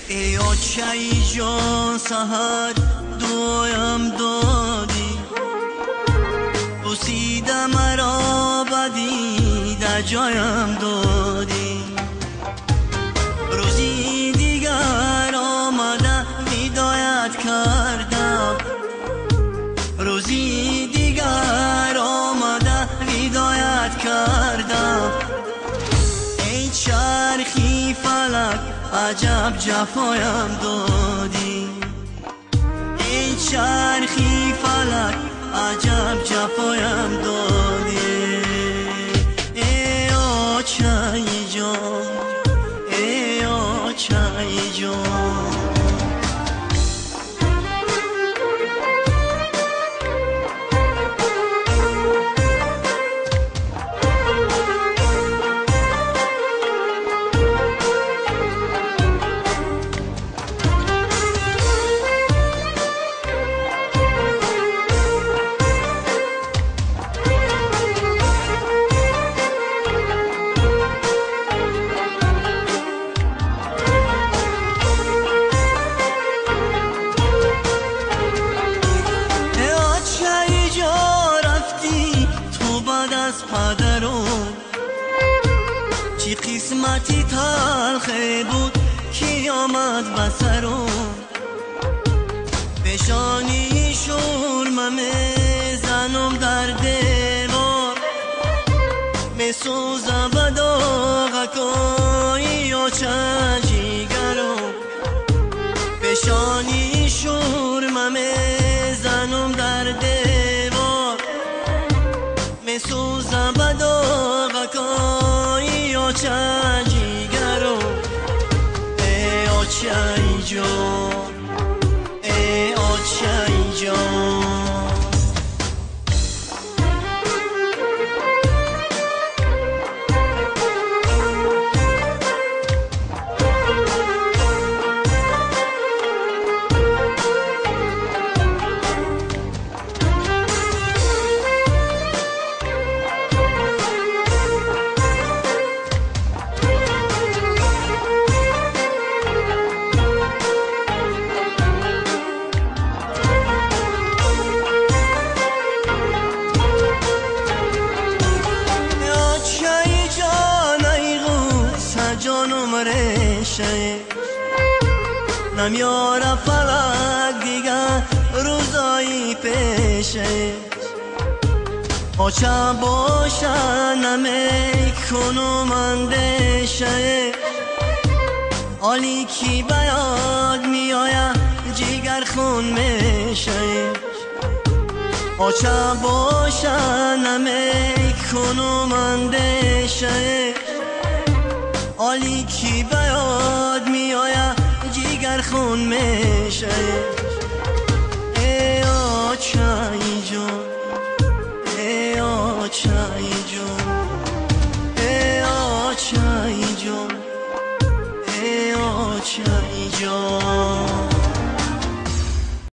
Эй очаи ҷон, саҳар дуоям додӣ, бусида маро ба дида ҷоям додӣ. Рӯзи дигар омада видоят кардам, рӯзи дигар омада видоят кардам. Эй чархи фалак, аҷаб ҷафоям додӣ, эй чархи фалак, аҷаб ҷафоям додӣ. Эй очаи ҷон, эй очаи ҷон. Чӣ қисмати талхе буд, ки омад ба сарум, пешонии шӯрма мезанам дар девор, месӯзам ба доғакои оча ҷигарум. Пешонии шӯрма мезанам дар девор, месӯзам ба доғакои оча ҷигарум. Эй очаи ҷон, эй очаи ҷон. Намёра фалак дига рӯзои пеше, оча боша намекунум андеше. Оли ки ба ёд меоя ҷигар хун меше, оча боша намекунум андеше. Оли ки ба ёд меоя ҷигар хун меше. Эй очаи ҷон, эй очаи ҷон, эй очаи ҷон, эй очаи ҷон.